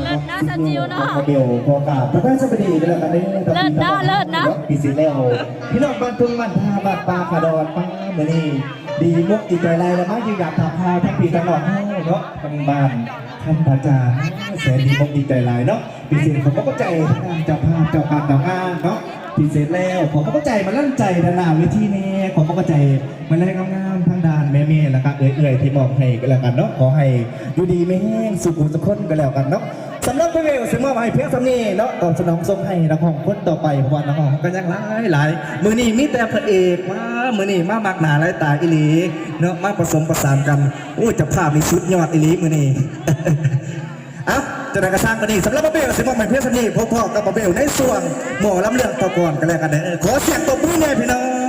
ເລີດນະ ສາວຈິວເນາະ ຂອງເບວ ຂໍກາບພະພາສະບະດີກັນແລ້ວກັນເດີ ເລີດນະ ເລີດນະ ເນາະ ພິເສດແລ້ວ ພີ່ນ້ອງບ້ານທົ່ງບ້ານທ່າ ບ້ານປ່າຂາດອນ ປ້າ ມື້ນີ້ດີມົກດີໃຈຫຼາຍ ແລ້ວມາຢ້ຽມຢາມຖາມຂ່າວທັງພີ່ທັງນ້ອງເຮົາເນາະ ທັງບ້ານ ທ່ານພະອາຈານ ແສນດີມົກດີໃຈຫຼາຍເນາະ ພິເສດຂໍຂອບໃຈທາງດ້ານເຈົ້າພາບ ເຈົ້າການເຈົ້າງານເນາະ ພິເສດແລ້ວ ຂໍຂອບໃຈມາລັນໃຈດ້ານໜ້າເວທີແດ່ ຂໍຂອບໃຈ ມາແລງງາມໆ ທາງດ້ານແມ່ໆ ແລ້ວກະເອື້ອຍໆ ທີ່ມອບໃຫ້ກັນແລ້ວກັນເນາະ ຂໍໃຫ້ຢູ່ດີມີແຮງສູ່ຜູ້ສູ່ຄົນກັນແລ້ວກັນເນາະ ສຳລັບເບວຊິມອບໃຫ້ພຽງສ່ຳນີ້ເນາະ ຕອບສະໜອງສົ່ງໃຫ້ນັກຮ້ອງຄົນຕໍ່ໄປ ເພາະວ່ານັກຮ້ອງເຮົາກະຍັງຫຼາຍໆ ມື້ນີ້ມີແຕ່ພະເອກ ວ້າ ມື້ນີ້ມາມັກໜ້າຫຼາຍຕາອີ່ຫຼີເນາະ ມາປະສົມປະສານກັນ ໂອ້ ເຈົ້າພາບນີ້ສຸດຍອດອີ່ຫຼີມື້ນີ້ ເອົ້າ ຈັ່ງໃດກະຊ່າງ ມື້ນີ້ສຳລັບເບວຊິມອບໃຫ້ພຽງສ່ຳນີ້ ພົບພໍ້ກັບເບວໃນຊ່ວງໝໍລຳເລື່ອງຕໍ່ກ່ອນກັນແລ້ວກັນເດີ ຂໍສຽງຕົບມືແດ່ພີ່ນ້ອງ.